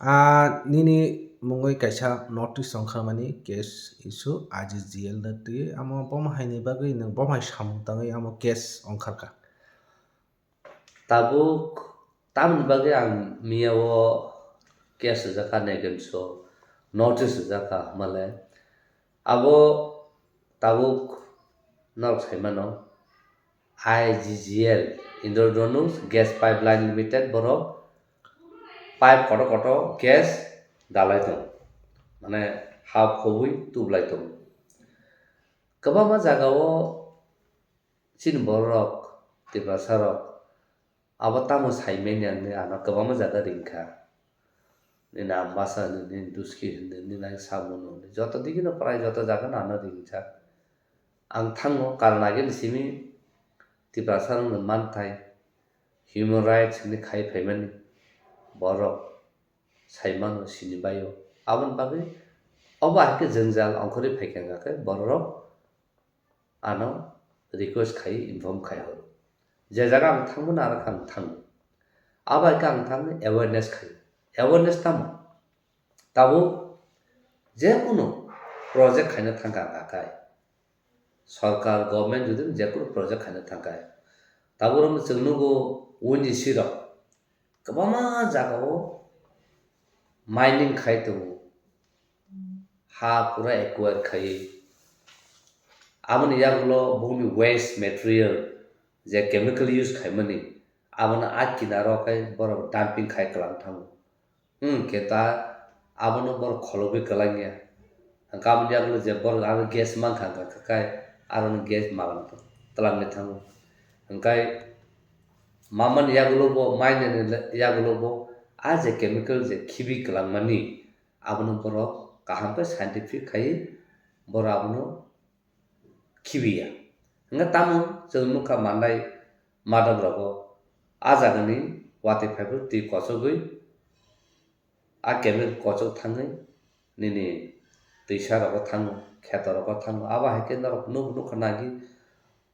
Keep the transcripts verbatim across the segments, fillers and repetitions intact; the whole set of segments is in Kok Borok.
Ah, nini mungwi kaisa notice ongkharmani case issue I G G L no twi, amo bomo haini bagwi nwng bomo hai samung tangwi amo case ongkharkha. Tabuk tamoni bagwi ang miya o case rwjakha, Nagenso notice rwjakha, male abo tabuk norok saimano, I G G L, Indradhanush Gas Pipeline Limited, borok pipe kotor kotor gas dalai tongo, mane ha khobwi tublai tongo. Kwbangma jagao chini bororok, Tiprasarok abo tamo saimanya hinwi ano kwbangma jaga ringkha. Nini Ambasa hinwi, nini Duski hinwi, nini Samun hinwi, joto digino prai joto jagano ano ringjak. Ang thango, karon agini simi Tiprasarokni manthai, human rights hinwi khai phaimani borok saimano, sinibaio. Aboni bagwi obo hai khe jwngjal ongkhorwi phaikha hwnkha khe bororok ano request khai, inform khai horo. Je jaga ang thangmano, aro khe ang thango. Abo hai khe ang thangwi awareness khai. Awareness tamo? Tabuk je kunu project khaina thangkha hwnkha khe, sorkar, government jodi je kunu project khaina thangkha, tabuk rok chwng nugo, Unity rok kwbangma jagao mining khai tongo, ha pura acquire khaiwi. Aboni yagulo bongni waste material, je chemical use khaimani, abono a kinaro khe borok dumping khai kwlang thango. Hwnkhe ta abono borok kholobwi kwlangya. Hwnkhe aboni yagulo je borok aro gas mankha, hwnkha khe aroni gas magwna twlangwi thango. Hwnkhe mamani yagulo bo, mainani yagulo bo, a je chemical je khibi kwlangmani, abono borok kaham khe scientific khaiwi borok abono khibiya. Hwnkhe tamo chwng nukha manai madam rogo, a jagani watwi phaiphuru twi kochogwi, a chemical kochok thangwi nini twisa rogo thango, kheto rogo thango. Abo hai khe norok nuk nukha nagi,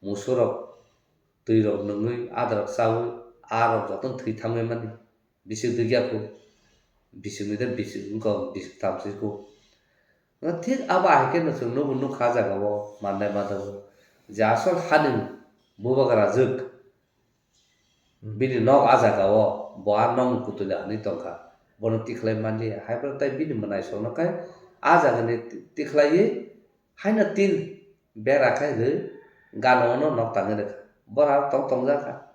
musurok, twi rok nungwi, adrok chawi, a rok jotono thwi thangwi mani. Bisik dwgya kho, bisik ni de bisik wngkha, bisik tamsi kho. Thik abo hai khe no chwng nubo nukha ah jagao, manai madao, je asol hani bubagra jwk, bini nok ah jagao, bo ah nok ni kutula hinwi tongkha, bono tikhlai manliya, hai phano tai bini mwnaisongno khe ah jagani tikhlaiwi haino tin bera khe rwi gana-o no nok tangwi rwkha, bora tong tongjakha.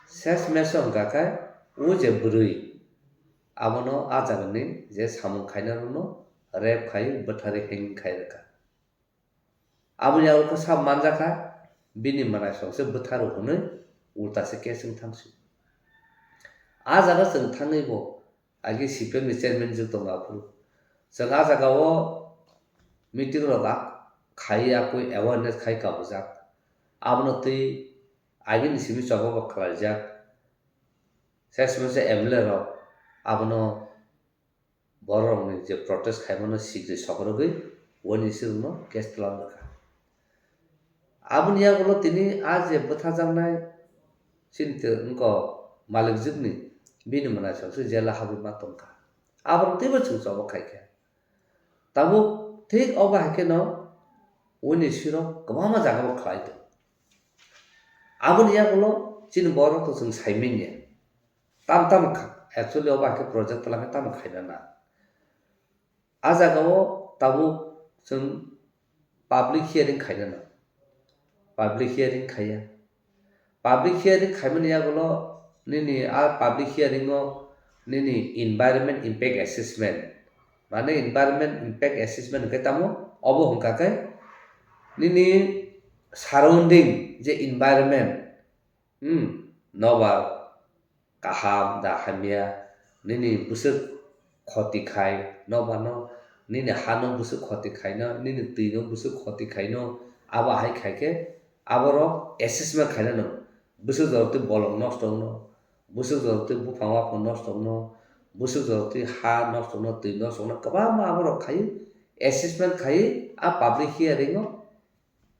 Ses meso hwnkha khe o je bwrwi abono ah jagani je samung khainarokno rape khai bwtharwi hanging khai rwkha. Aboni yago khe sabo manjakha, bini mwnaisongse bwtharo hwnwi ulta se case wng thangsi. Ah jaga chwng thangwi bo agi C P M ni chairman jwk tongo aphuru. Chwng ah jagao meeting rok a-, khai akwi awareness khai kabujak. Abono twi agini simi choba bo khlaijak. Ses mese M L A rok abono borok rokni je protest khaimano sikri sokrogwi uanisirokno case twlang rwkha. Aboni yagulo tini a je bwthajaknai chini wngkok malik jwkni bini mwnaisongse jela habwi ma tongkha. Aborok teibo chwng choba khaikha. Tabuk thik obo hai kheno uanisirok kwbangma jagao khlai tongo. Aboni yagulo chini borok to chwng saimanya. Tam tam kha-, actually obo hai khe project twlang khe tamo khaina na. Ah jagao tabuk chwng public hearing khaina na. Public hearing khaiya. Public hearing khaimani yagulo nini ah public hearing o nini environment impact assessment. Mane environment impact assessment hwnkhe tamo? Obo hwnkha khe nini surrounding je environment, hmm, nobar kaham da hamya, nini bwswk khoti khai, nobarno, nini hano bwswk khoti khaino, nini twino bwswk khoti khaino, abo hai khai khe aborok assessment khaina nango. Bwswk jorok twi bolong nosto wngno, bwswk jorok twi buphang waphang nosto wngno, bwswk jorok twi ha nosto wngno, twi nosto wngno, kwbangma aborok khai assessment khai a public hearing o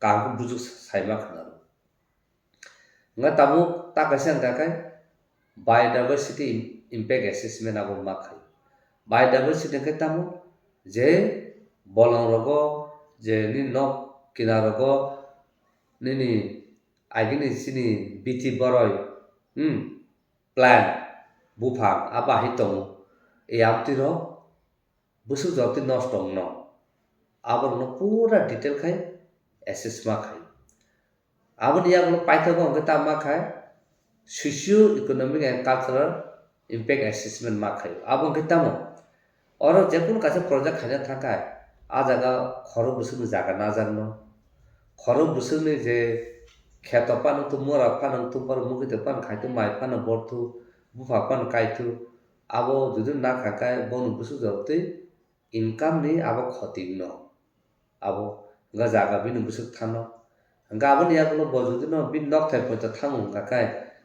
kaham khe bujwk saima khna rw. Hwnkhe tabuk ta kaisa hwnkha khe biodiversity im-, impact assessment abo ma khai. Biodiversity hwnkhe tamo? Je bolong rogo, je nini nok kina rogo, nini agini chini biti boroi, hmm, plant, buphang, abo hai tongo. E amtwi rok bwswk jotwi nosto wngno. Aborokno pura detail khai assess ma khai. Aboni yagulo paithago hwnkhe tamo ma khai socio economic and cultural impact assessment ma khai. Abo hwnkhe tamo? Oro jekunu kaisa project khaina thangkha, a jaga khorok bwswkni jaga najakno. Khorok bwswkni je kheto phano wngtong, mura phano wngtong, borok mukhuitwk phano khaitwk, mai phano borthu, bupha phano kaithu. Abo jodi na kha khe bono bwswk jorotwi income ni abo khoti wngno. Abo wngkha jaga bini bwswk thano. Hwnkhe aboni yagulo bo jodi no bini nokthai poito thango hwnkha khe,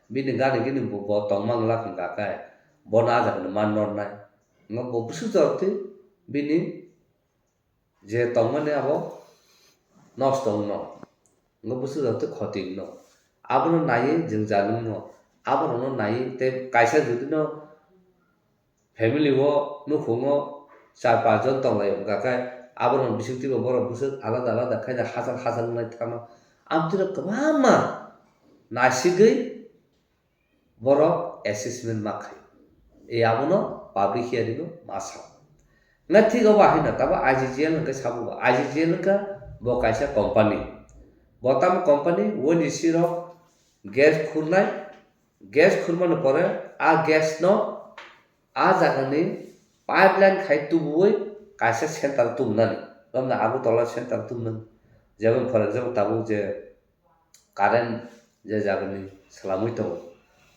bini gani gini bo, bo tongma glak hwnkha khe, bono a jaga no man nornai. Wngkha bo bwswk jorotwi bini je tongmani abo nosto wngno. Wngkha bwswk jorotwi khoti wngno. Abono naiwi jwngjal wngno. Aborokno naiwi tei kaisa jodi no family o nukhungo char panch jon tonglaio hwnkha khe, aborok bisingtwi bo borok bwswk alada alada khaina hachal hachal wngnai thangno. Amtwino kwbangma naisigwi borok assessment ma khaio. E abono public hearing o ma sao. Hwnkhe thik obo haino tamo I G G L hwnkhe sabo bo. I G G L hwnkhe bo kaisa company. Bo tamo company, O N G C rok gas khurnai, gas khurmani pore a gas no a jagani pipeline khai tubuwi kaisa center tubunani, romna Agartala center tubunani. Jemon for example tabuk je current je jagani swlamwi tongo,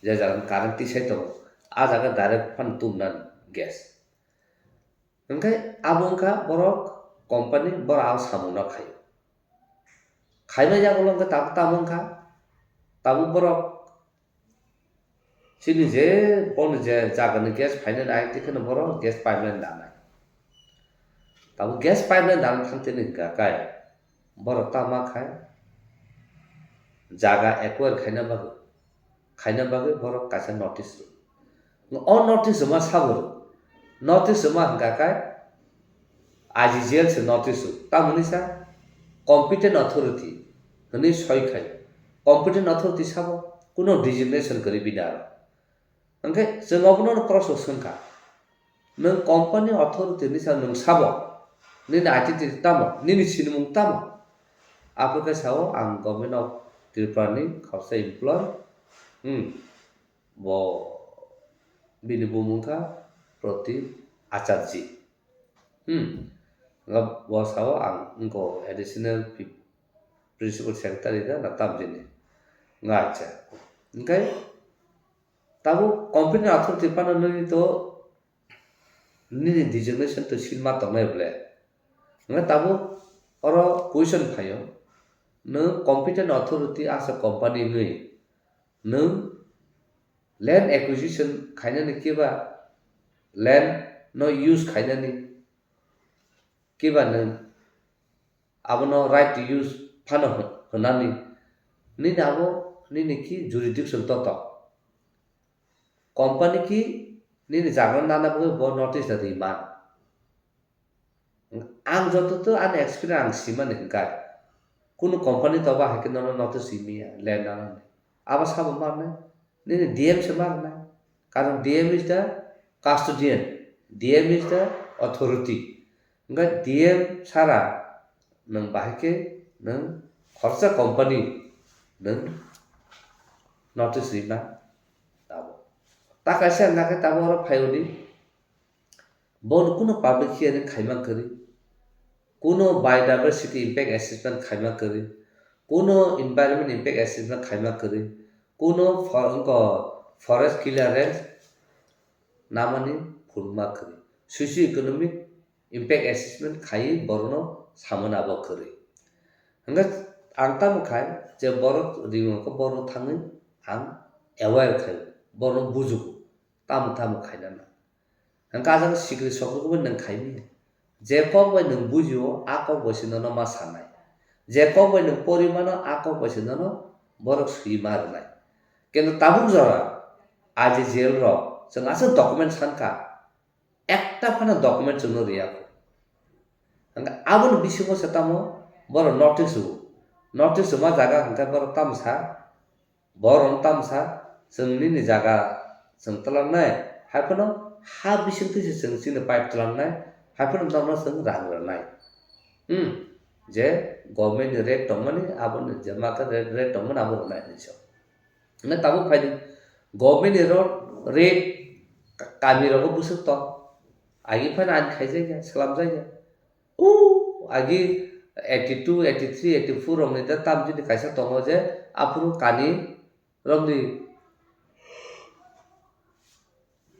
je jagani current tisai tongo, a jaga direct phano tubunani gas. Hwnkhe abo wngkha borok company, borok a samungno khaio. Khaima yagulo hwnkhe tabuk tamo wngkha, tabuk borok chini je bono je jagani gas phainani ayang twi kheno borok gas pipeline danai. Tabuk gas pipeline dana thangtini hwnkha khe borok tamo khai jaga acquire khaina bagwi, khaina bagwi borok kaisa notice rw. O notice rwma sabo rw. Notice rwma hwnkha khe I G G L se notice rw. Tamoni sa competent authority hwnwi soi khai. Competent authority sabo kuno designation kwrwi bini aro. Hwnkhe chwng obono proshno swngkha. Nwng company authority ni sa nwng sabo? Nini identity tamo? Nini sinimung tamo? Aphuru khe sao ang Government of Tripura ni khoroksa employee. Hmm. Bo bini bumung kha Pratik Acharjee. Hmm. Nga bo sao ang wngkha additional pi-, principal secretary da na tamjini. Nga acha. Hwnkhe tabuk competent authority phano nini to nini designation to seal ma tongnai bole. Hwnkhe tabuk oro question phaio, nwng competent authority as a company wngwi nwng land acquisition khainani kiba land no use khainani kiba nwng abono right to use phano hwn-, hwnani nini abo nini ki jurisdiction to to. Company ki nini jaga nana bagwi bo notice da rwima. Ang joto to ani experience ang simani hwnkha. Kunu company to ba hai khe nono notice rwmaya, land nana ni. Abo sabo ma rwnai? Nini D M se ma rwnai. Karon D M is the custodian. D M is the authority. Hwnkhe D M sara nwng bahai khe nwng khoroksa company nwng notice rwima tabuk. Ta kaisa hwnkha khe tabuk oro phai uni. Bono kuno public hearing khaima kwrwi, kuno biodiversity impact assessment khaima kwrwi, kuno environment impact assessment khaima kwrwi, kuno for-, wngkha forest clearance namani phunukma kwrwi, socio economic impact assessment khaiwi borokno samani abo kwrwi. Hwnkhe ang tamo khai je borok ringwi khe borok thangwi ang aware khai borokno bujugo tamo tamo khainani. Hwnkhe ah jaga sikri sokrogo bai nwng khaimaya. Je kok bai nwng bujio, a kok bai se nono ma sanai. Je kok bai nwng pori mano, a kok bai se nono borok swi ma rwnai. Kintu tabuk jora I G G L rok chwng aswk document sankha, Ekta phano document chwngno riya kho. Hwnkhe aboni bisingo se tamo borok notice rwo. Notice rwma jaga hwnkhe borok tamo sa, borok tamo sa, chwng nini jaga chwng twlangnai, hai phano ha bisingtwi se chwng chini pipe twlangnai, hai phano norokno chwng rang rwnai. Hmm, je government ni rate tongmani, aboni je market rate, rate tongmani abo rwnai hinwi sa. Hwnkhe tabuk phaidi, government ni road rate ka-, kami rogo bwswk tong. Agi phano ani khaijakya, swlamjakya. O agi eighty two, eighty three, eighty four rokni da tam jini kaisa tongo je aphuru kani rokni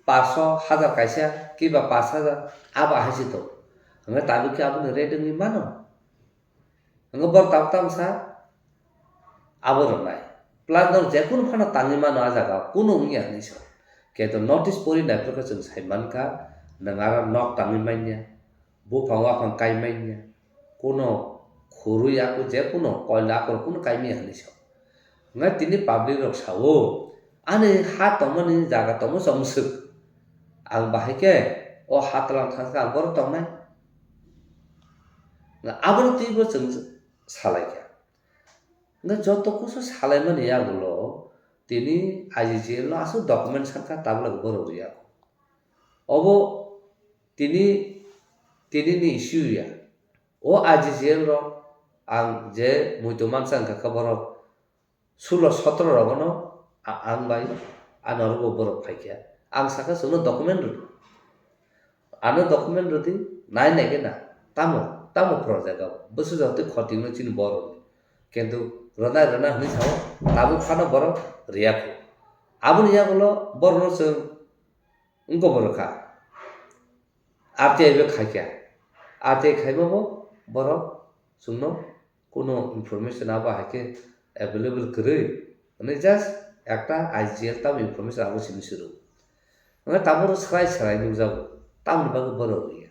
paso hajar kaisa kiba pash hajar abo hai se tong. Hwnkhe tabuk khe aboni rate wngwi mano. Hwnkhe borok tabuk tamo sa abo rwnai. Plus norok jekunu phano tangwi mano a jaga, kunu wngya hinwi sa. Khe to notice pori naiphru khe chwng sai mankha, nwng aro nok tangwi manya, buphang waphang kai manya, kuno khurui aku jekunu koila akorok kunu kai manya hinwi sa. Hwnkhe tini public rok sao, ani ha tongmani jaga tongmo chomswk. Ang bahai khe o ha twlang thangkha ang borok tongnai. Abono twibo chwng salaikha. Hwnkhe joto kusu salaimani yagulo tini I G G L no aswk document sankha tabuk borok riya. Obo tini, tini ni issue ya. O I G G L rok ang je muitu mansa wngkha khe borok sulo sotro rogono a-, ang bai ano rwgo borok phaikha. Ang sakha chwngno document rwdi. Ano document rwdi, nai nai khe na. Tamo, tamo project o. Bwswk jotoi khotingno chini borok. Kintu rwnai rwna hwnwi sao, tabuk phano borok riyakho. Aboni yagulo borokno chwng wngkha borok kha. R T I bo khaikha. R T I khaimabo borok chwngno kuno information abo hai khe available kwrwi. Hwnwi just ekta I G L tamo information abo simi suru. Hwnwi tabuk srai srai nukjago. Tamoni bagwi borok rwya.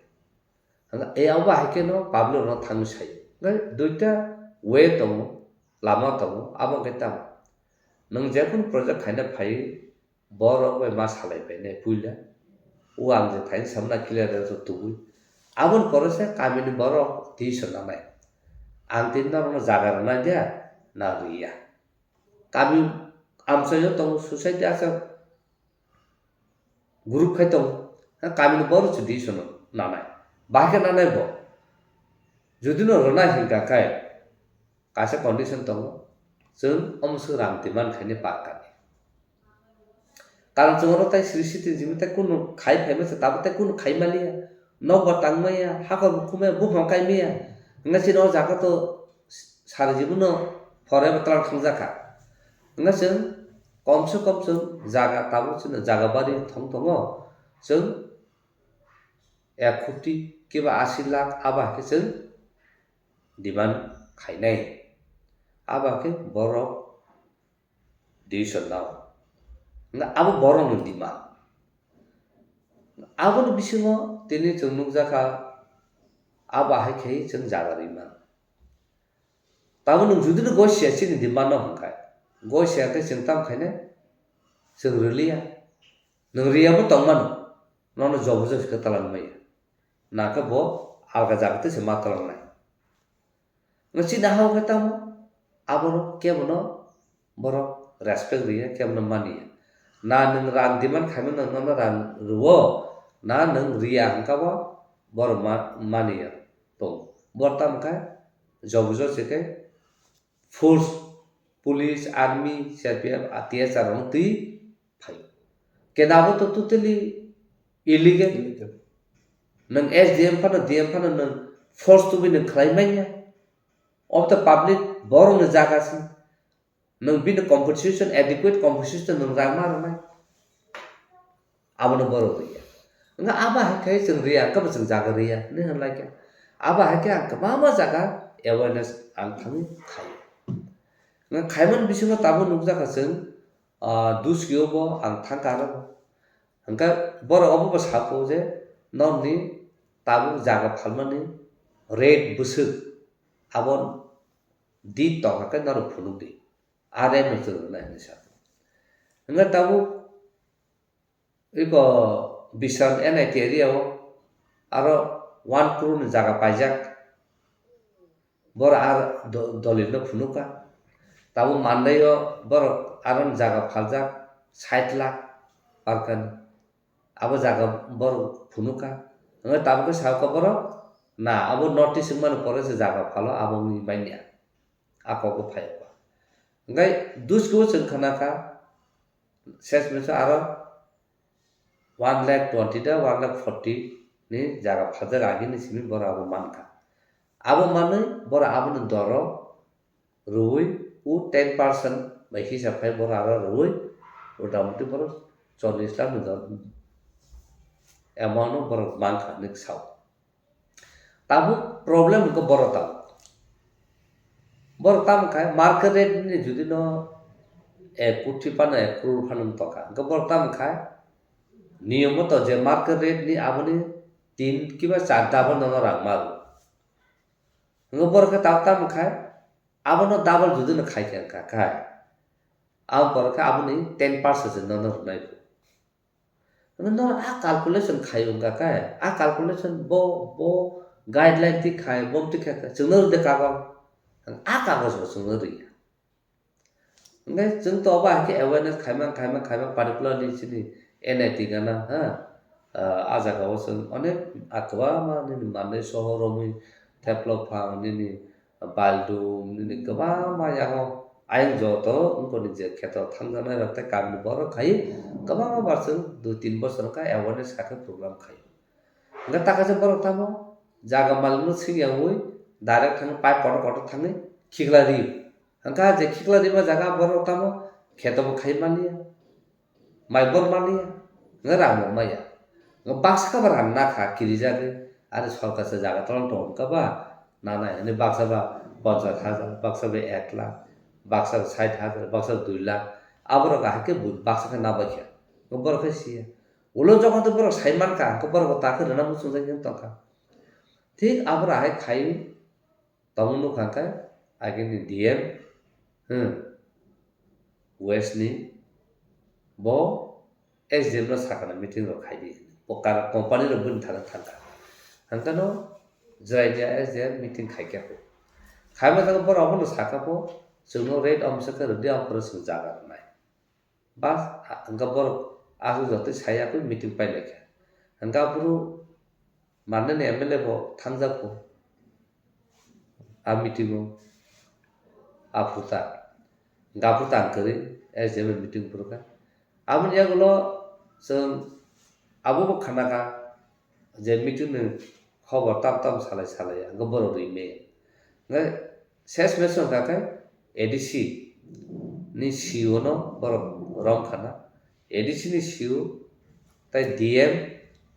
Hwnwi e abo hai khe no public no thangwi sayo. Hwnwi duita way tongo, lama tongo, abo hwnkhe tamo. Nwng jekunu project khaina phaiwi, borok bai ma salai painai puila. O ang je thaini samna clear rw tubui. Aboni pore se kamini borok decision nanai. Ang tini norokno jaga rwnai dia, na rwya. Kami amchaio tongo, society aswk group khai tongo. Ha, kamini borok se decision nanai. Bahai khe nanai bo. Jodi no rwnai hinkha khe, kaisa condition tongo, chwng omo swk rang demand khainai parkani. Karon chwng oro tai sri siti jimi tai kunu khai phaima se tabuk tai kunu khai maliya, nok bo tang maya, hakor bo khumaya, buphang kai maya, hwnga chini o jaga to sari jibuno forever tlang thangjakha. Hwnga chwng kom se kom chwng jaga tabuk chwngno jaga bari thong tongo, chwng ek koti kiba asi lakh abo hai khe chwng demand khainai. Abo hai khe borok decision nao. Hwnga abo borokni demand. Aboni bisingo tini chwng nukjakha, abo hai khe chwng jaga rwimano. Tamo nwng jodi no gosiya chini demand no hwnkhai, gosiya khe chwng tam khainai? Chwng rwliya. Nwng riyabo tongmano, nono jobo josi khe twlang maya. Nangkhe bo alga jaga twi se ma twlangnai. Nwng chini ha-o khe tamo? Abono kebono borok respect rwya, kebono maniya. Na nwng rang demand khaimano nono rang rwo, na nwng riya hwnkhe bo borok ma-, maniya tongo. Borok tamo khe jobo josi khe force, police, army, C R P F, T S R rokno twi phai. Kena abo to totally illegal. Illegal. Nwng S D M phano, D M phano nwng force tubui nwng khlai manya. Obo to public borokni jaga se. Nwng bini compensation, adequate compensation nwng rang ma rwnai. Abono borok rwya. Hwnga abo hai khe chwng rwya, hwnkhabo chwng jaga rwya hinwi hwnlai khe. Abo hai khe ang kwbangma jaga awareness ang thangwi khaio. Hwnga khaimani bisingo tabuk nukjakha chwng, ah, Duskio bo ang thangkha aro. Hwnka borok obo bo sako je norokni tabuk jaga phalmani rate bwswk abo di tongkha khe norok phunukdi. Are no chwng rwnai hinwi sa. Hwnga tabuk iko Bisal N I T area o aro one crore ni jaga paijak. Boro ar do-, dolil no phunukha. Tabuk Mandai o borok aro jaga phaljak sait lakh parkani. Abo jaga borok phunukha. Hwnwi tabuk khe sakha borok, na, abo notice wngmani pore se jaga phalo abo wngwi manya. A kokbo phai kha. Hwnkhe duskhe o chwng khna kha, ses mesa aro one lakh twenty da one lakh forty ni jaga phaljak agini simi borok abo mankha. Abo manwi borok aboni doro rwui o ten percent bai hisab khai borok aro rwui motamoti borok chollish lakh ni dor amount no borok mankha hinwi sao. Tabuk problem wngkha borok tabuk. Borok tamo khai market rate ni jodi no ek koti phano ek crore phano wng tongkha. Hwnkhe borok tamo khai niyom moto je market rate ni aboni tin kiba char double nono rang maru. Hwnkhe borok khe tabuk tamo khai abono double jodi no khai khe wngkha khai. Abo borok khe aboni ten percent se nono rwnai. Hwnwi norok a calculation khai wngkha khe, a calculation bo, bo guideline twi khai, bo twi khai, chwngno rwdi kagoj. A kagoj bo chwngno rwya. Hwnkhe chwng to obo hai khe awareness khaimang, khaimang, khaimang, particularly chini N I T gana, ha? Ah, a jaga o chwng onek a kwbangma nini manwi sohor romwi, theplo phang nini, Baldum nini kwbangma yago ayang joto wngkoni je kheto thangjaknai rok tei kamini borok khai kwbangma bar chwng dui tin bosor wngkha awareness sakhe program khai. Hwnkhe ta kaisa borok tamo jaga malikno swngyaui direct thangwi pipe kotor kotor thangwi khikla rio. Hwnkha je khikla rima jaga borok tamo kheto bo khai manya. Mai bor mani ya, nge rang bo maya. Nge baksa khe ba rang na kha, kirijagwi, ari sorkar se jaga tolong tong kha ba, nanai hwnwi baksa ba ponchas hajar, baksa ba ek lakh, baksa ba sait hajar, baksa ba dui lakh, aborok ahai khe bu-, baksa khe na bai kha, nge borok khe siya. Ulo jokhon tei borok sai man kha, hwnkhe borok bo ta khe rwna muchungjagwi tong kha. Thik aborok ahai khai Tamo nukha khe agini D M, hmm, West ni bo S D M no sakana meeting rok khai di. Bo kar company rok bini thana thangkha. Hangkano jwraini S D M meeting khai kha kho. Khaima thangkha borok abono sakha pho, chwngno rate omsa khe rwdi, aphuru chwng jaga rwnai. Bas, hwnkha borok aswk jotoi saya khe meeting pai lai kha. Hwnkha aphuru Mandani M L A bo thangjak kho a meeting o. Aphuru ta, hwnkha aphuru ta ang kwrwi S D M ni meeting phuru kha. Aboni yagulo chwng abo bo khana kha je meeting ni khobor tam tam salai salai hwnkha borok rwi maya. Hwnkhe Ses mes wngkha khe A D C ni C E O no borok rom khana. A D C ni C E O tei D M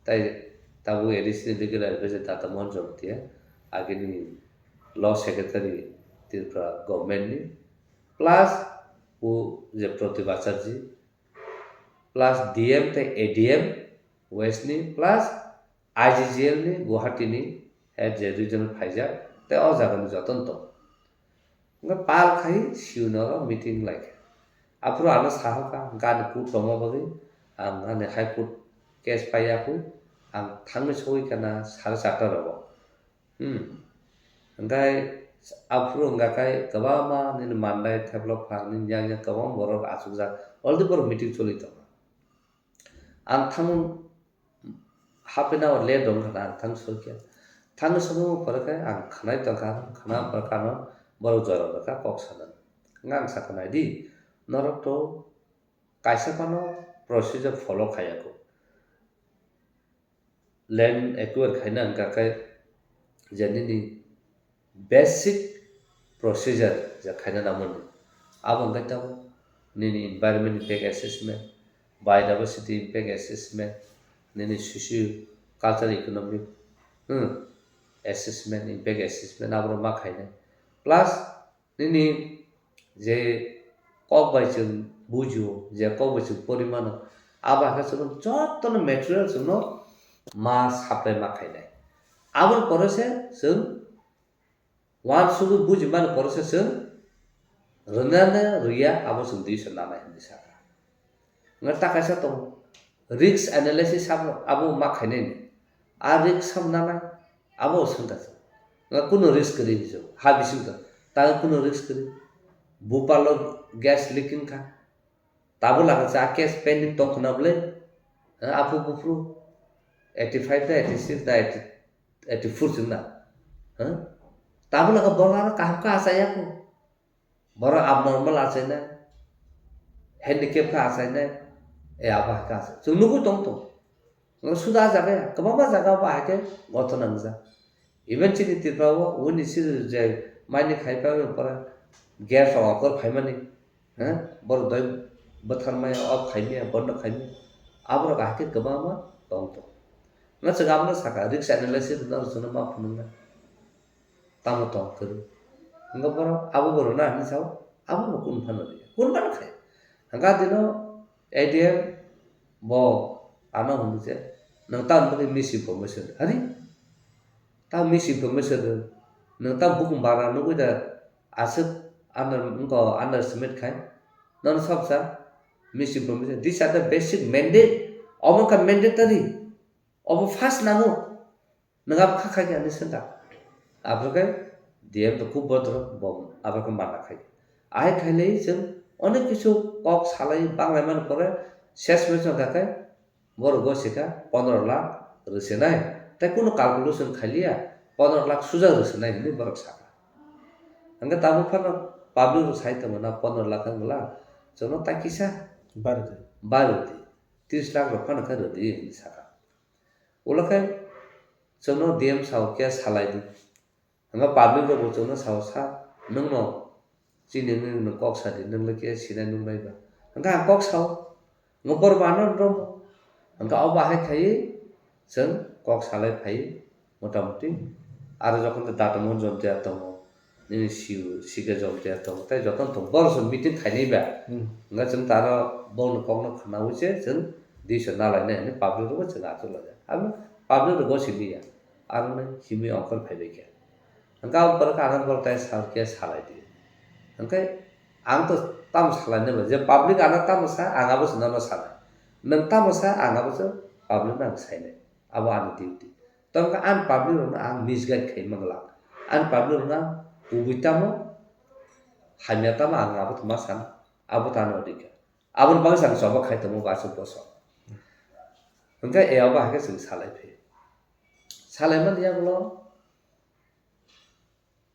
tei tabuk A D C ni regular advisor Data Mohan Jamatia, agini law secretary Tripura government ni, plus o je Pratibh Acharjee, plus D M tei A D M West ni, plus I G G L ni Guwahati ni head je regional phaijak tei o jaga ni joto no tong. Hwnkhe pal khai C E O ni oro meeting lai kha. Aphuru ano sahoka gani court tongma bagwi ang ani High Court case paiya kho, ang thangwi sogwi kana sare charta rogo. Hmm. Hwnkhe aphuru wngkha khe kwbangma nini Mandai theplok phang nini yang yang kwbangma borok achukjak. Already borok meeting choli tongo. Ang thangwi half an hour late wngkha na, ang thang sokya. Thangwi sokma pore khe ang khwnai tongkha, khwna pore khe ano borok jora rwkha kok sana. Wngkha ang sakha nai di, norok to kaisa phano procedure follow khaiya kho. Land acquire khaina hwnkha khe je nini basic procedure je khaina nangmani. Abo hwnkhe tabuk nini environment impact assessment, biodiversity impact assessment, nini socio cultural economic, hmm, assessment, impact assessment aborok ma khainai. Plus nini je kok bai chwng bujio, je kok bai chwng pori mano, abo hai khe chwng jotono material chwngno ma supply ma khainai. Aboni pore se chwng uansugwi buji mani pore se chwng rwnani rwya abo chwng dui se nanai hinwi sakha. Wngkha ta kaisa tongo, Risk analysis abo, abo ma khainai ni. A risk sam nanai, abo swngkha se. Nga kuno risk kwrwi hinwi se. Ha bising to. Ta kuno risk kwrwi. Bhopal o gas leaking kha. Tabuk laka cha case pending tong khna bwle. Ha, aphuru buphuru eighty five da, eighty six da, eighty, eighty four chwng da. Ha? Tabuk laka bola kaham kha achai ya ko. Borok abnormal achainai, handicap khe achainai, e abo hai khe achai. Chwng nugwi tong tong. Suda jaga ya, kwbangma jaga bo hai khe gothona wngjak. Even chini Tripura o wngni siri je maini khai pa pore gas rok okor phaimani, ha? Borok doi bwtharmaya, off khaimaya, bondo khaimaya. Aborok hai khe kwbangma tong tong. Na chwng abono sakha, risk analysis no chwngno ma phunuknai. Tamo tong kwrwi. Hwnkhe borok abo bo rwna hinwi sao, abo bo kunu phano rwya. Kunu phano khai. Hwnkhe dino A D M bo ano hwnwi je, nwng tamoni bagwi misinformation rw. Hari? Tamo misinformation rw. Nwng tamo bukung bara nugwi da aswk under, wngkha underestimate khai. Nono sabsa misinformation. These are the basic mandate. Omo wngkha mandatory. Obo first nango. Nwng abo kha khai khe ani senda. Abro khe D M to kub bodro bo abro khe mana khai. Ahai khailai chwng onek kisu kok salai banglai mani pore ses mechang kha khe borok go sikha pondro lakh rwsenai. Tei kunu calculation khailiya pondro lakh suja rwsenai hinwi borok sakha. Hwnkhe tabuk phano public rok sai tongo na pondro lakh wngla chwngno ta kisa Baroti. Baroti tris lakh rok phano khe rwdi hinwi sakha. Ulo khe chwngno D M sao khe salai di. Hwnkhe public rok bo chwngno sao sa, nwngno chini nwng nwng kok sa di, nwng le khe sinai nuknai ba. Hwnkhe ang kok sao, hwnkhe borok bo ano romo. Hwnkhe abo bahai khaiwi chwng kok salai phaiwi motamoti. Aro jokhon khe Data Mohan Jomtia tongo, nini C U, C K Jomtia tongo, tei jotono tongo. Borok se meeting khainai ba. Hmm. Hwnkhe chwng taro bongni kokno khwnawi se chwng disa nalainai hwnwi public rokbo chwng achuk laijak. Abo public rokbo siliya. Aroni simi ongkhor phaibai khe. Hwnkhe abo borok ano borok tai sal khe salai di. Hwnkhe ang to tamo salai nai ba. Je public ano tamo sa, ang abo se nono sanai. Nwng tamo sa, ang abo se public no ang sainai. Abo ani duty. Tamo khe ani public rokno ang misguide khai manglak. Ani public rokno ang kubui tamo, hamya tamo ang abo to ma sana. Abo to ano adhikar. Aboni bagwi chwng choba khai tongo bo aswk bosor. Hwnkhe e abo hai khe chwng salai phi. Salai mani yagulo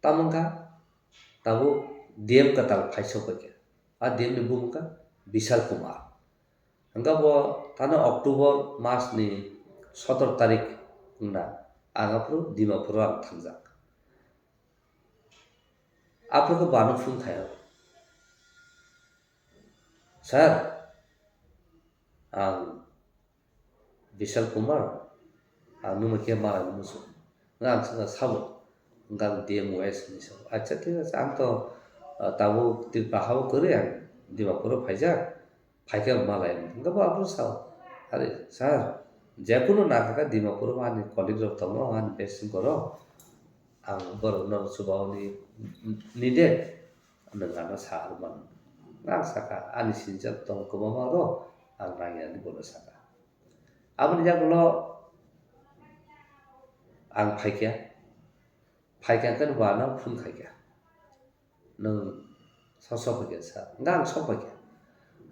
tamo wngkha tabuk D M kwtal phai sok bai khe. A D M ni bumung wngkha Bishal Kumar. Hwnkhe bo thani October mas ni sotor tarik wngna ang aphuru Dimapur o ang thangjak. Aphuru khe bo ano phone khai o. Sir, ang Bishal Kumar, ang nwng khe malai muchung. Nga ang saka sabo, nga D M West ni sabo. Acha thik ache, ang to, ah, tabuk Tripura hao kwrwi ang Dimapur o phaijak, phaikhe ang malai. Nga bo aphuru sao, "Are, sir, jekunu nakhaka Dimapur o ani colleague rok tongo, ani best friend rok, ang borok no chubaoni needed." Nwng ano sa rwmani. Ang saka, ani sinijak tong kwbangma rw, ang nangya hinwi bono saka. Aboni yagulo ang phaikha, phaikha khe bo ano phone khaikha. Nwng sok sok phaikha sa, hwnkhe ang sok phaikha.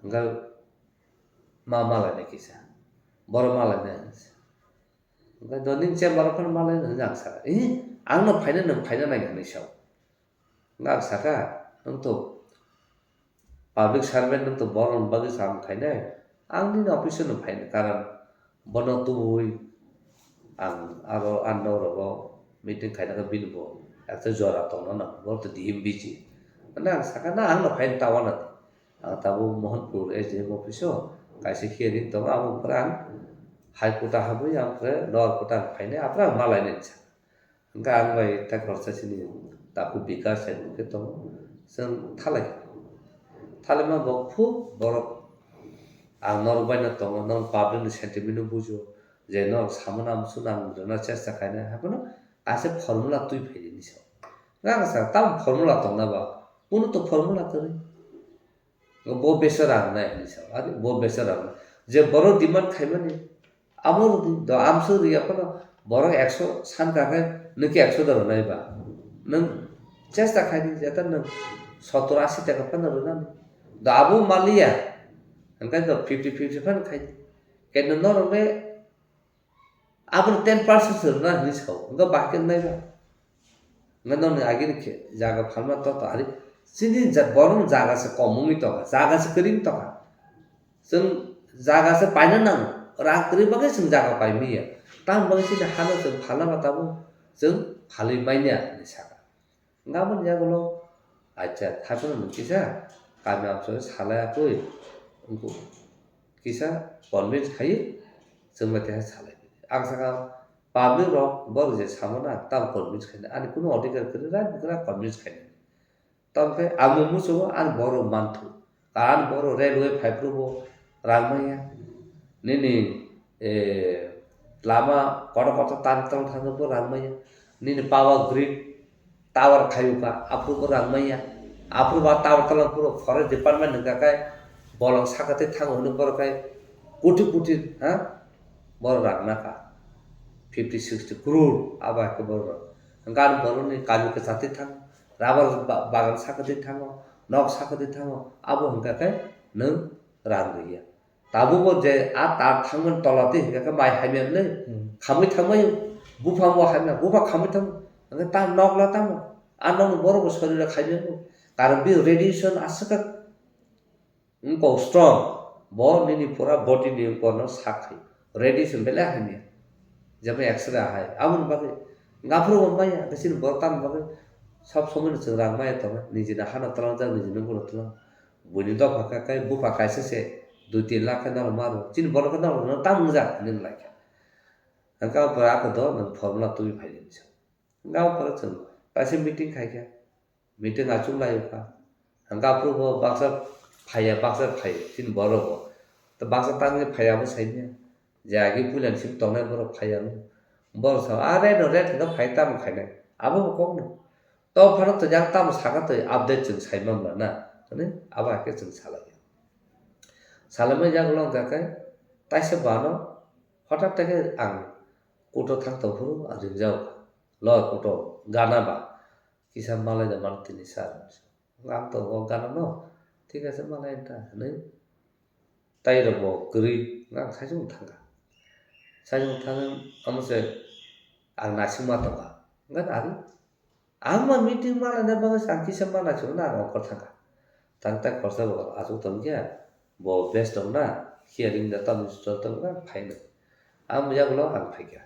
Hwnkhe ma malainai kisa, borok malainai hinwi sa. Hwnkhe do nini chamber o phano malainai hinwi ang saka. Ih, ang no phainai, nwng phaina nangya hinwi sao. Nga ang saka, nwng to public servant, nwng to borokni bagwi sam khainai. Ang nini office o no phainai, karon bono tubui ang aro ani nok rogo meeting khaina khe bini bo ekta jora tongna nango, bo to D M busy. Hwnwi ang saka, "Na ang no phainai ta uanani." Ang tabuk Mohanpur S D M office o kaisa hearing tongo, abo pore ang High Court o habwi ang pore Lower Court o ang phainai, aphuru ang malainai hinwi saka. Hwnkhe ang bai tei khoroksa chini takhuk Bikas hai hwnkhe tongo, chwng thalai kha. Thalaima bo khub borok ang norok bai no tongo, norok public ni sentiment no bujio, je norok samani amo chwng ang rwna chesta khainai, haiphano kaisa formula twi phai di hinwi sa. Hwnkhe ang sa, tamo formula tongna ba, kunu to formula kwrwi. Bo besa rang nai hinwi sa, ari bo besa rang nai. Je borok demand khaimani, amo rwdi, do amswk rwya phano borok ekso san kha khe nwng khe ekso da rwnai ba. Nwng chesta khaidi, jeta nwng sottor ashi taka phano rwnani. Do abo maliya, hwnkhe do fifty fifty phano khaidi. Khe nwng norok le Aboni ten percent se rwna hinwi sao, hwnkhe bahai khe wngnai ba? Hwnkhe nokni agini khe jaga phalma to to ari chini ja-, borokni jaga se kom wngwi tongkha, jaga se kwrwi wngwi tongkha. Chwng jaga se paina nango, rang kwrwi bagwi chwng jaga pai manya. Tamoni bagwi chini hano chwng phalna ba tabuk chwng phalwi manya hinwi sakha. Hwnkhe aboni yagulo, acha, thaphano nwng kisa kami amchoi salai akui, wngkuk kisa convince khai, chwng bai teha salai. Ang sakha, public rok borok je samano ang tam convince khaina, ani kunu adhikar kwrwi, right kwrwi convince khaina. Tamkhe ang bo muchungo, ani borok manthu. Kahan borok railway phaiphuru bo rang manya. Nini, eh, lama kotor kotor tan tong thangbo rang manya. Nini power grid tower khayuka, aphuru bo rang manya. Aphuru ba tower tong phuru forest department hwnkha khe bolong sakatwi thango hwnwi borok khe koti koti, ha? Borok rang naka. Fifty, sixty crore abo hai khe borok rang. Hwnkhe ani borokni kami kwchatwi thang, rubber ba-, bagan sakatwi thango, nok sakatwi thango, abo hwnkha khe nwng rang rwya. Tabukbo je a tar thangmani tola twi hwnkha khe mai hamya le, Hmm. khamwi thangmai, buphang bo hamya, bupha khamwi thangmai, hwnkhe ta nok la tamo, a nokni borok bo sorira khamya bo, karon bini radiation aswk kha wngkok strong, bo nini pura body ni wngkokno sak khai, radiation belai hamya, jemon X-ray hai, aboni bagwi, ngaphuru bo maya, hwnkhe chini borok tamni bagwi, sob somoi no chwng rang maya tongo, nijini hano twlangjak, nijini bukhukno twlang. Buini dopha kha khe bupha kaisa se dui tin lakh khe norok ma rw. Chini borok khe norok no tam wngjak hinwi lai kha. Hwnkhe o pore ako do nwng formula tubui phai di hinwi sa. Hwnkhe o pore chwng kaisa meeting khai kha. Meeting achuk lai kha. Hwnkhe aphuru bo baksa phaiya, baksa phai chini borok bo. To baksa tangwi phaiya bo sai manya. Je agi puila ni simi tongnai borok phaiya no. Borok sa, "A red no red hwnkhe phai tamo khainai." Abo bo kok no. To phano to yang tamo saka to update chwng sai manla na, hwnwi abo hai khe chwng salai. Salaimani yagulo hwnkha khe taisa bano hothat khe ang kuto thang tong phuru ang ringjao kha. Lo kuto gana ba kisa malai da mano tini sir. Ang to o gana no thik ase malai ta hwnwi. Tai rok bo kwrwi, ang saichung thangkha. Saichung thangwi omo se ang naisingma tongkha. Hwnkhe ari, ang ma meeting ma laina bagwi se ang kisa ma naisingmano ang ongkhor thangkha. Tang tai khorsa bo achuk tongkhe, bo best tongna, hearing da tamo chol tongna phaino. Ang yagulo ang phaikha.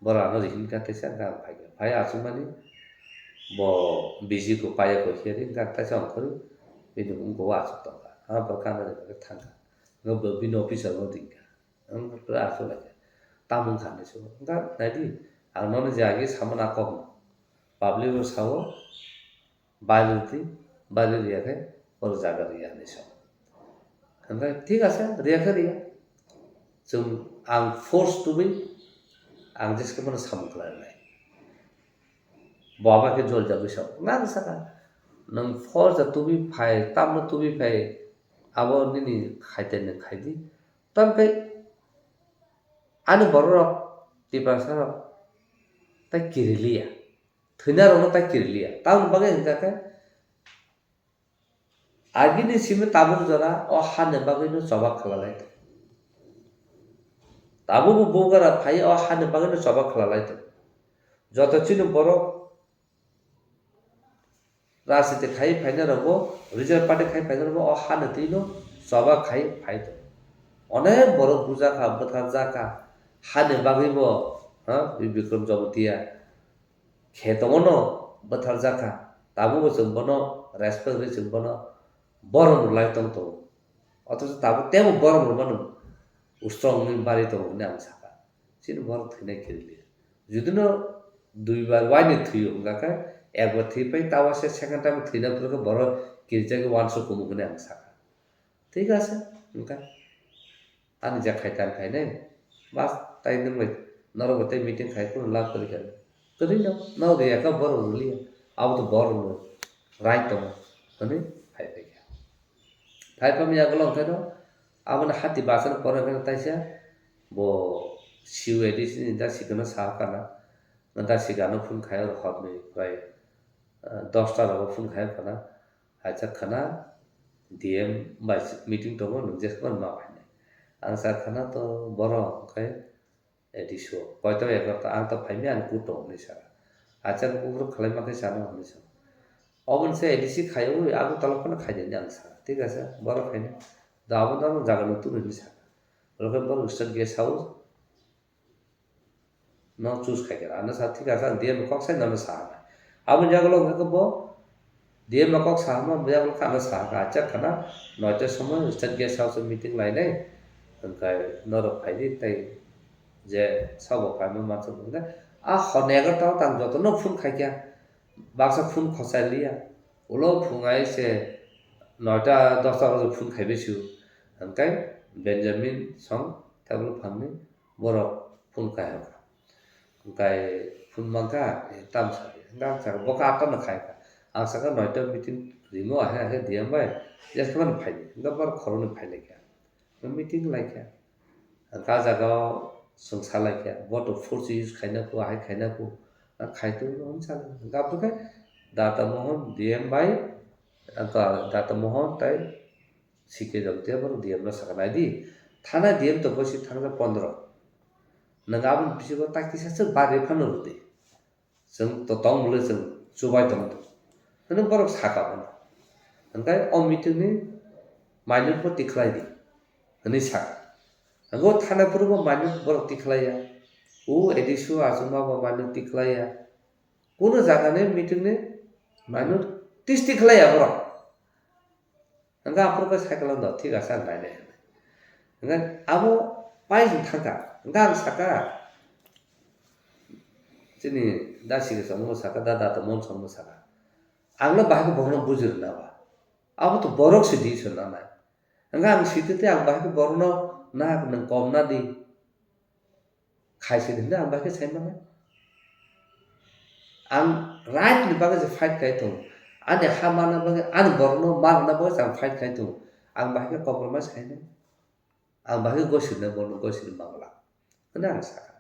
Borok ano rihim kha teisa hwnkhe ang phaikha. Phai achukmani bo busy kho paiya kho hiya ri hwnkhe ang teisa ongkhorwi bini wngkho o achuk tongkha. Ang borok kano ri hwnkhe thangkha. Hwnkhe bo bini officer no ringkha. Ang borok achuk laikha. Tamo wngkha hinwi sabo. Hwnkhe naidi ang nono je agi samani a kokno. Public bo sao. Bari rwdi, bari rwya khe oro jaga rwya hinwi sa. Hwnkhe thik ase, rwya khe rwya. Chwng ang force tubui ang jeske phano samung khlai rwnai. Bo abo khe jol jagwi sa. Nang saka, nwng force da tubui phai, tamno tubui phai, abo nini khaite nwng khaidi. Tamkhe ani bororok, Tiprasa rok, tai kiriliya. Thwinarokno tai kiriliya. Tamoni bagwi hwnkha khe, agini simi tabuk jora o hani bagwino choba khlailai tongo. Tabukbo bugara phai o hani bagwino choba khlailai tongo. Joto chini borok rajniti khai phainai rokbo, reserve party khai phainai rokbo o hani twino choba khai phai tongo. Onek borok bujakha, bwtharjakha, hani bagwibo, ha, Bikram Jamatia. Khe tongo no bwtharjak kha, tabukbo chwng bono respect rwui chwng bono borom rwlai tong tongo. Othocho tabuk teibo borom rwmano strong wngwi barwi tongo hwnwi ang sakha. Chini borok thwinai kiriliya. Judino duibar waini thwio wngkha khe, ekbar thwipai ta uaisa second time thwina phuru khe borok kirijagwi uansuk kumu hwnwi ang sakha. Thik ase, wngkha. Ani jak khai tan khainai. Bas, tai nwng bai, norok bai tai meeting khai, kunu lab kwrwi kha. Kwrwi no, no rwya kha borok rwliya. Abo to borok no right tongo. Hwnwi phai phai kha. Phai phai manya ulo hwnkhe no, Aboni hati bachano pore khe taisa bo C O A D C ni da sikano sa kana. Da sikano phone khai oro horni prai, ah, dosta rogo phone khai kana. Hacha khana D M bai meeting tongo, nwng jephano ma phainai. Ang sa khana to borok khai A D C o. Koito egarota, ang to phaimya, ang kuto hinwi sa. Acha, nukung borok khlai ma khe chano hinwi sa. Oboni se A D C khai, ui, Agartala phano khai di hinwi ang sa. Thik ase, borok khaina. Da abo no jaga no tubui hinwi sa. Borok khe borok state guest house no choose khai khe. Ano sa, thik ase, ang D M kok sai nono sa. Aboni jaga lo hwnkhe bo D M o kok sa hwnma, buya bo khana sa kha, acha khana noita somoi state guest house o meeting lainai, hwnkhai norok phaidi tei je sabo phaima mansa hwnkhai, a hor ni egarota o tang jotono phone khaikha, baksa phone khosai liya, ulo phungai se noita dosta baje phone khaibai sio, hwnkhai Benjamin song table phangni borok phone kaiha kha. Hwnkhe phone mankha, eh, tamo sakha. Hwnkhe ang sakha, bo khe atta no khai kha. Ang sakha, noita meeting rimo ahe, ahe D M bai, jas khe mani phai di. Hwnkhe borok khoroknwi phai lai kha. Meeting lai kha. Hwnkhe ah jaga o chwng sa lai kha, bo to four G use khaina kho, ahai khaina kho. Ah, khai tongwi hwn sa lai. Hwnkhe aboni khe Data Mohon D M bai, ang kha Data Mohon tai C K Jamatia borok D M no sakha, nai di, thana D M to bosi thangjak pondro. Nwng aboni bisingo ta kisa se bari phano rw di. Chwng to tong bwle chwng chubai tong di. Hwnwi borok sakha phano. Hwnkhe o meeting ni minute bo tikhlai di. Hwnwi sakha. Hwnkhe o thana phuru bo minute borok tikhlai ya. O A D C o achukma bo minute tikhlai ya. Kunu jaga ni meeting ni minute tis tikhlai ya borok. Hwnkhe aphuru khe cycle no thik asa ang nainai hinwi. Hwnkhe abo pai hwn thangkha. Hwnkhe ang sakha, chini da sikhe chongma saka, da da tongmo chongma saka. Ang no bahai khe bohrokno buji rwna ba. Abo to borok se decision nanai. Hwnkhe ang sitwi tei ang bahai khe bohrokno na nwng kom na di. Khaisi hinwi ang bahai khe sai mano. Ang right ni bagwi se fight khai tongo. Ani ha mana bagwi, ani borokno ma rwna bagwi se ang fight khai tongo. Ang bahai khe compromise khainai. Ang bahai khe gosirnai, borokno gosirwi mangla. Hwnwi ang sakha.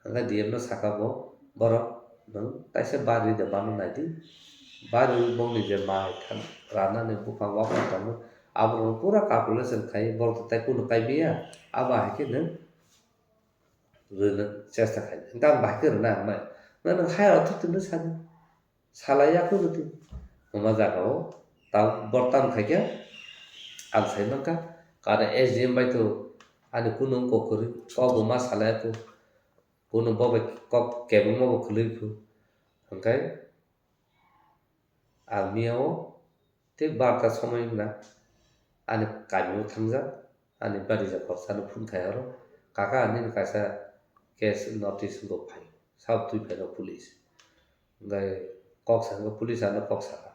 Hwnkhe D M no sakha bo, borok nwng kaisa bari de mano nai di. Bari bongni je mai than ranani buphang waphang tongo. Aborokno pura calculation khai, borok to tai kunu kai maya. Abo hai khe nwng rwna chesta khai. Hwnkhe ang bahai khe rwna ang mai. Nwng hai authority no sadi. Salai ya khe rwdi. Hwnma jaga o ta bortam khai khe ang sai mankha. Kare S D M bai to ani kunu wng kok kwrwi kok bo ma salai ya khe. Kunu bo bai kok kebengma bo kwlwi khe. Hwnkhe ang miyao tei barta somoi wngna ani kamio thangjak, ani barija khorsa no phone khai oro, "Kaka, nini kaisa case notice wngkha phai, sabo twi phaino police." Hwnkhe kok sa hwnkhe police ano kok sakha.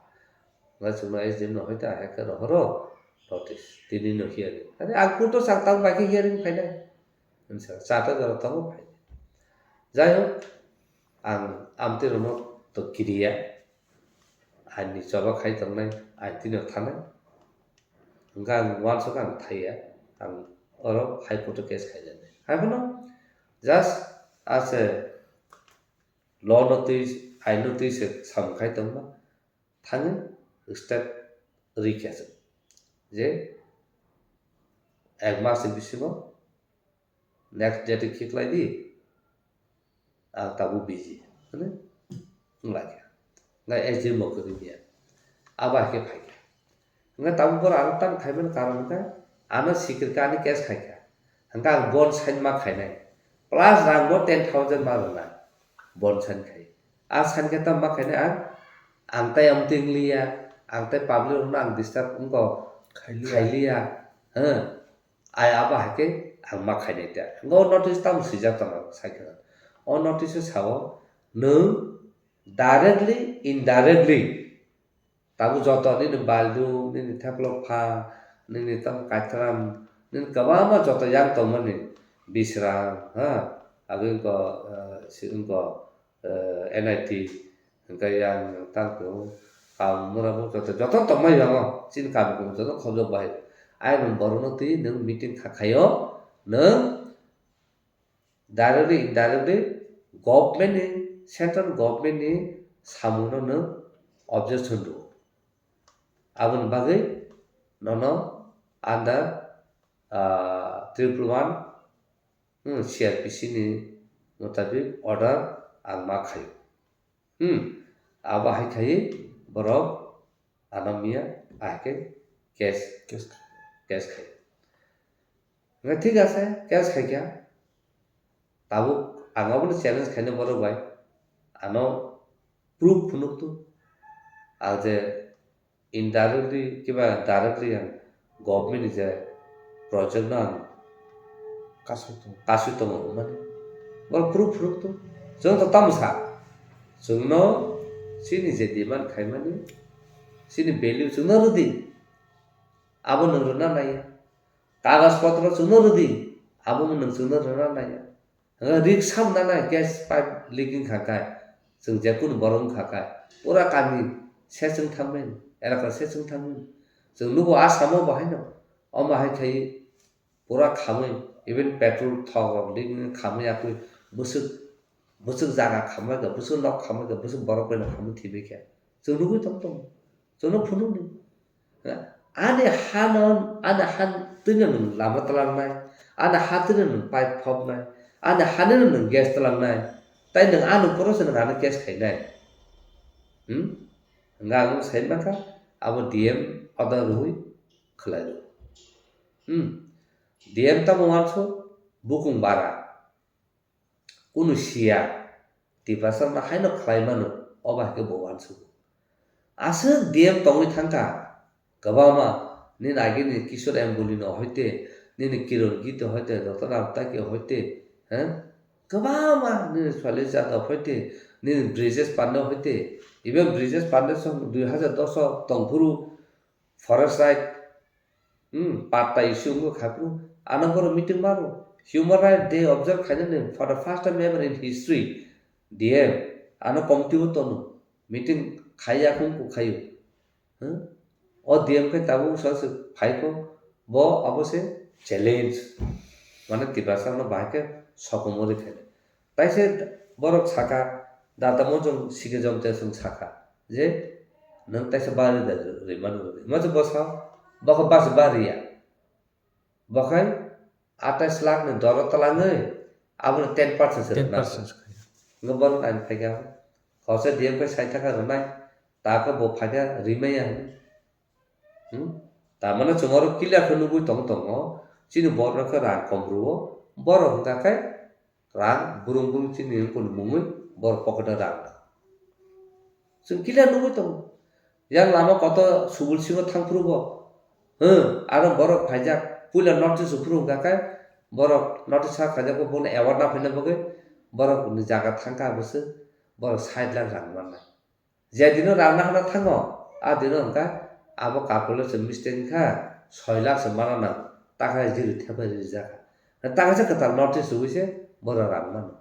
Hwnkhe chwngno S D M no hoite ahai khe rohoro notice, tini no hearing. Ani ang court o chang tang bai khe hearing phainai. Hinsa chata jora tongo phai. Jai hok, ang amtwi rokno to kiriya. Aini choba khai tongnai, aini tini thanai. Hwnkhe ang uansukha ang thaiya, ang oro High Court o case khaijani. Haiphano just as a law no twi, ain no twi se samung khai tongma, thangwi step rikha se. Je ek mas ni bisingo next date khiklai di, ang tabuk busy, hwnwi wnglaikha. Hwnkhe S D M bo kwrwi maya, abo hai khe phaikha. Hwnkhe tabuk borok ano tamo khaimani karon hwnkhe ano sikirka ani case khaikha. Hwnkhe ang bond sign ma khainai, plus rang bo ten thousand ma rwnai bond sign khai. A sign khe tamo ma khainai ang, ang tai amtwi wngliya, ang tai public rokno ang disturb wngkha khailiya, hwnkhe. Ai abo hai khe ang ma khainai ta. Hwnkhe o notice tamo swijak tongma sai khe. O notice o sao, nwng directly, indirectly, tabuk joto nini baldu, nini theplo pha, nini tamo kaithram, nini kwbangma joto yang tongmani, Bisram, ha, agwi wngkha, eh, si wngkha, eh, N I T, hwnkhe yang tang tongo, kaam mura bo joto, joto tongmani yango, chini kaam joto khobjak bahai. Ai nwng borokno twi nwng meeting kha khaio, nwng directly, indirectly government ni, central government ni samungno nwng objection rwo. Aboni bagwi nono under, ah, triple one, hmm, C R P C ni mutabik order ang ma khaio. Hmm, abo hai khai borok ano miya ahai khe case, Case khai. Case khai. Hwnkhe thik ase, case khai kha. Tabuk ang abono challenge khaino borok bai. Ano proof phunuk tu. Ang je indirectly kiba directly ang government ni je project no ang Kasui tongo. Kasui tongo hwnmani. Borok proof phunuk tu. Chwng to tamo sa. Chwngno chini je demand khaimani, chini value chwngno rwdi. Abo nwng rwna naiya. Kagaj potro chwngno rwdi. Abo nwng chwngno rwna naiya. Hwnkhe risk sam nana gas pipe leaking kha khe, chwng je kunu borok wngkha khe, pura kami sechwng thangmani, elaka sechwng thangmani. Chwng nugo Assam o bo haino, omo hai khai pura khamwi, even petrol thok rok leak wngwi khamwi yakwi bwswk, bwswk jaga khamwi khe, bwswk nok khamwi khe, bwswk borok bai no khamwi thwibai khe. Chwng nugwi tong tongo. Chwngno phunukni. Ha? Ani hano, ani han twino nwng lama tlangnai, ani ha twino nwng pipe phopnai, ani hanino nwng gas tlangnai, tai nwng ano poro se nwng ano case khainai. Hmm? Hwnga ang sai mankha, abo D M order rwui khlai rw. Hmm? D M tamo wansuk, bukung bara. Kunu siya, Tiprasa no haino khlai mano, obo hai khe bo uansugo. Aswk D M tongwi thangkha, kwbangma, nini agini Kishore M Boli no hoite, nini Kiron Gite hoite, Ratan Ramtaki hoite, ha? Kwbangma, nini Swale Jadhav hoite, nini Brijesh Pandey hoite, even Brijesh Pandey song dui hajar dos o tongphuru, forest right, hmm, patta issue wngkha phuru, ano borok meeting maro. Human right day observe khainani for the first time ever in history, D M, ano committee o tono, meeting khaiya wngkha khaio. Hmm? O D M khe tabuk wngsa se phaikho, bo abo se challenge. Mane Tiprasa no bahai khe sokomori khainai. Taise borok saka, data mojong sikhe jom te chwng saka je, nwng taisa bari da rwmani rwdi. Hwnba se bwsa, bokhe basi bariya. Bokhai atais lakh ni doro twlangwi, abono ten percent se rwna. Ten percent se khayo. Hwnba borok ani phaikha, khoroksa D M khe sait taka rwnai, taka bo phaikha rimaya hwnwi. Hmm? Tamani chwng oro clear khe nugwi tong tongo, chini borok no khe rang kom rwo, borok hwnka khe rang burung burung chini wngkon mungwi borok pocket o rang rw. Chwng clear nugwi tongo. Yang lama kotor subul singo thang phuru bo. Hwng, aro borok phaijak, puila notice rw phuru hwnka khe borok notice ha khaijak bo bono award na phaina bagwi borok ni jaga thangkha bwswk borok sait lakh rang mannai. Je dino rang nahana thango, a dino hwnka abo calculation mistake wngkha, soi lakh se mana nang, takha jiri thepai rijak kha. Takha se kwtal notice rwui se borok rang mano.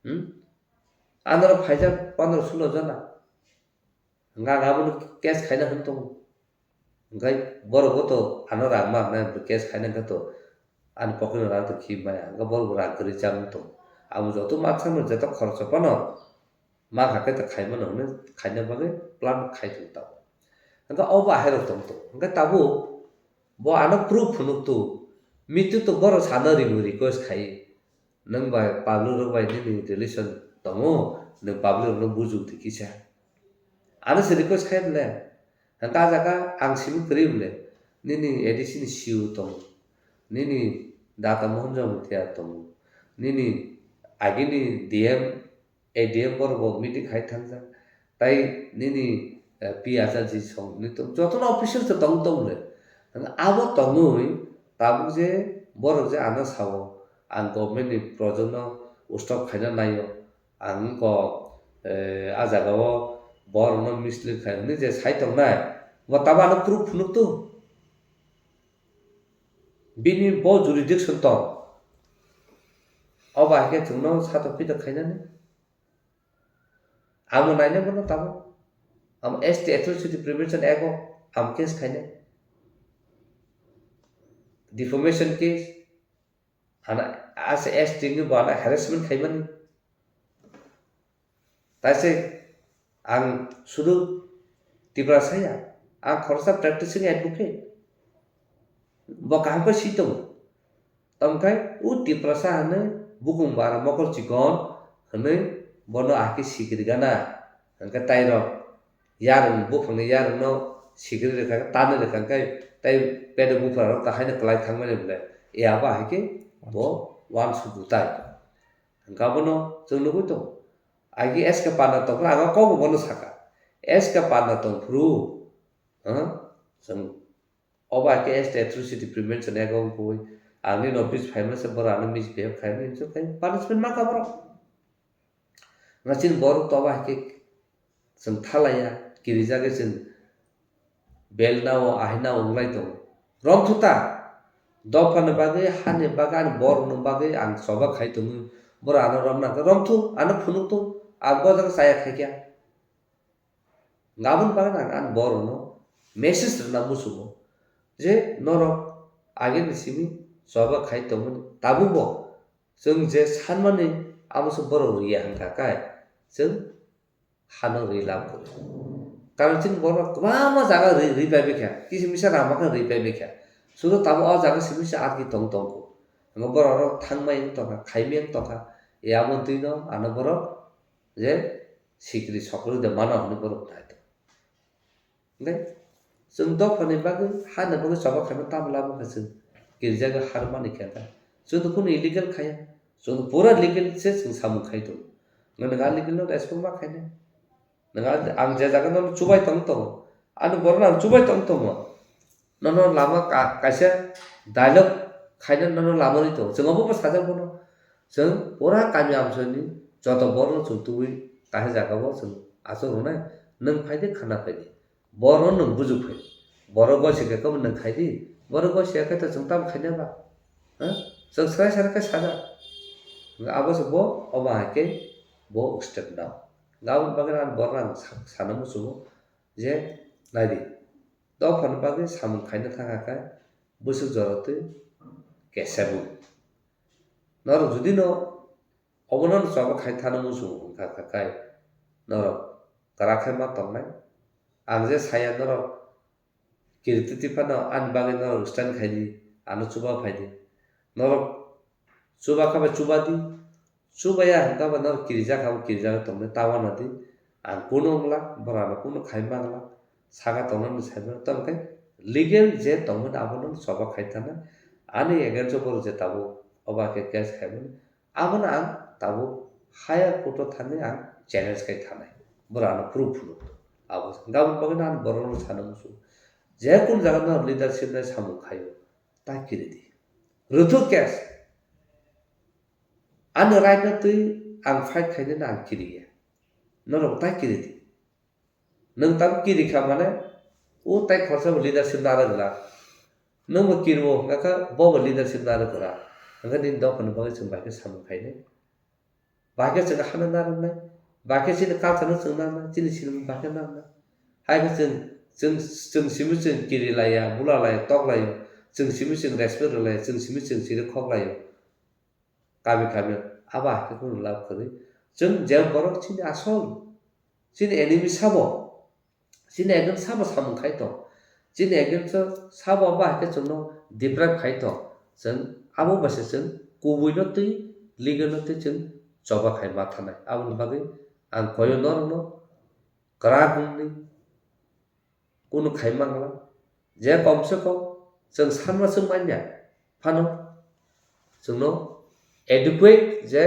Hmm? Anoro phaijak pondro sulo jona. Hwnka ang abono case khaina hwn tongo. Hwnkhai borok bo to ano rang ma hwnai case khaina hwnkhe to ani pocket no rang to khi maya. Hwnka borok bo rang kwrwi cham tongo. Abo joto ma thangno joto khoroksa phano ma kha khe to khai mano hwnwi khaina bagwi plan khai tong tao. Hwnka obo ahairok tong tong. Hwnka tabuk bo ano proof phunuk tu. Mitu to borok sana ringo request khai. Nwng bai public rok bai nini relation tongo, nwng public rokno bujuk di kisa. Ano se request khai le. Hwnka ah jaga ang simi kwrwi le. Nini A D C ni C E O tongo. Nini Data Mohan Jamatia tongo. Nini agini D M, A D M borok bo meeting khai thangjak. Tai nini, eh, P H R G song ni to jotono official se tong tong le. Abo tongwi tabuk je borok je ano sao, ang government ni project no stop khaina naio, ang ko, eh, ah jaga o borok no mislead khai hwnwi je sai tongnai, bo tabo ano proof phunuk tu. Bini bo jurisdiction tong. Obo hai khe chwngno satok pitok khainani. Amo naina bono tamo. Amo S T Atrocity Prevention Act o amo case khainai. defamation case, ana, as a S T ni bo ana harassment khaimani. Taise ang sudu Tiprasa ya, ang khoroksa practicing advocate. Bo kaham khe si tongo. Tamkhe o Tiprasa hwnwi bukung bara mokol chikon hwnwi bono ahikhe sikiri gana. Hwnkhe tairok yarwng buphangni yarwngno sikiri rwkha khe tanwi rwkha khe tei pedok buphang rok haino kwlai thangmani bwle. E abo ahikhe bo uansuk butai. Hwnkhe abono chwng nugwi tongo. Agi S K Panda tongkha, ang o kokbo bono saka. S K Panda tongphuru, ha? Chwng obo hai khe S T Atrocity Prevention Act o wngkui, ang nini office phaimano se borok ano misbehave khaimani hinwi khe punishment mankha borok. Nga chini borok to obo hai khe chwng thalaiya, kirijagwi chwng belnao, ahinao wnglai tongo. Romthu ta, dophani bagwi, hani bagwi, ani borokni bagwi ang choba khai tongwi, borok ano romna khe romthu, ano phunukthung, ang bo jaga chaya khaikha. Aboni bagwi ang ani borokno message rwna muchungo je norok agini simi choba khai tongmani tabukbo chwng je sanmani abo se borok riya hwnkha khe chwng hano ri lab kwrwi. Karon chini borok kwbangma jaga ri, ri pai bikha, kisa misa rang bakha ri pai bikha. Sudu tamo o jaga simi se arki tong tongkho. Hwnba borok rok thangmai wng tongkha, khaimai wng tongkha. E abo twino ano borok je sikri sokri de mano hwnwi borok nai tong. Hwnkhe chwng dophani bagwi, hani bagwi choba khaima tamo lama kha chwng kirijagwi har mani khe ta. Chwng to kunu illegal khaya. Chwng to pura legal se chwng samung khai tongo. Nwng illegal no respond ma khainai. Nwng ang, ang je jaga no chubai tong tongo. Ani borok no ang chubai tong tongo. Nono lama ka-, kaisa dialogue khaina nono lama ri tongo. Chwng obo bo sajak bono. Chwng pura kami amsoni joto borok no chwng tubui kaisa jaga o chwng achuk rwnai. Nwng phai di khana phai di. Borok no nwng bujuk phai di. Borok gosi khe kebo nwng khai di. Borok gosi ya khe to chwng tamo khaina ba. Ha? Chwng swrai swrai khe sajak. Abo se bo obo hai khe bo step nao. Aboni bagwi ang borok no ang sa-, sana muchungo je nai di. Dophani bagwi samung khaina thangkha khe bwswk jora twi kesebwi. Norok judino obono choba khai thana muchungo wngkha khe kai norok kwrak khe ma tongnai. Ang je saya norok kiriti tiphano ani bagwi norok stand khai di, ano chuba phai di. Norok chuba kha bai chuba di, chubaya hwnkha bai norok kirijak kha bo kirijak tongdi, ta uanadi. Ang kunu wngla, borok ano kunu khai mangla, saka tongnani sai mano. Tamo khe legal je tongmani abono choba khai thana, ani against o borok je tabuk obo khe case khaimani, abono ang tabuk higher court o thangwi ang challenge khai thanai. Borok ano proof phunuk. Abo gabon bagwi no ang borok no sana muchungo. Je kun jaga no leadership nai samung khaio, ta kiri di. Rwthuk case. Ani right no twi ang fight khainani ang kiriya. Norok ta kiri di. Nwng tabuk kiri kha mane, o tai khorsa bo leadership narwk glak. Nwng bo kiriwo hwnkha khe bo bo leadership narwk glak. Hwnkhe nini dophani bagwi chwng bai khe samung khainai. Bai khe chwng hano narwknai. Bai khe chini culture no chwng narwknai, chini sinimung bai khe narwknai. Hai khe chwng, chwng, chwng simi chwng kiri laiya, bula laiya, tok laiya, chwng simi chwng respect rw laiya, chwng simi chwng chiri khok laiya. Kami kami abo hai khe kunu love kwrwi. Chwng je borok chini asol, chini enemy sabo, chini against sabo samung khai tong, chini against sabo abo hai khe chwngno deprive khai tong, chwng abo bai se chwng kubui no twi, legal no twi chwng choba khai ma thanai. Aboni bagwi ang koyo norokno kwrak wngni kunu khai mangla, je kom se kom chwng sanma chwng manya phano chwngno adequate je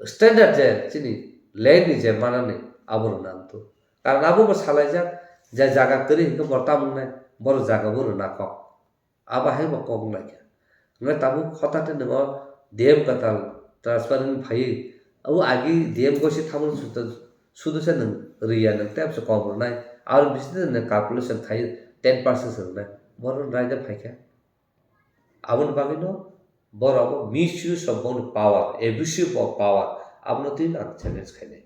standard je chini land ni je manani abo rwna wngthu. Karon abo bo salaijak je jaga kwrwi hinkhe bo tamung nai, borok jaga bo rwna kok. Abo hai bo kok wng laikha. Hwnkhe tabuk hota te nwng o D M kwtal transfer wng phaiwi, abo agi D M gosi thamung sudu, sudu se nwng riya, nwng tei se kok rwnai. Aboni bisingtwi nwng calculation khai ten percent se rwnai. Borok raida phaikha. Aboni bagwino borok misuse of boni power, abuse of power, abono twi ang challenge khainai.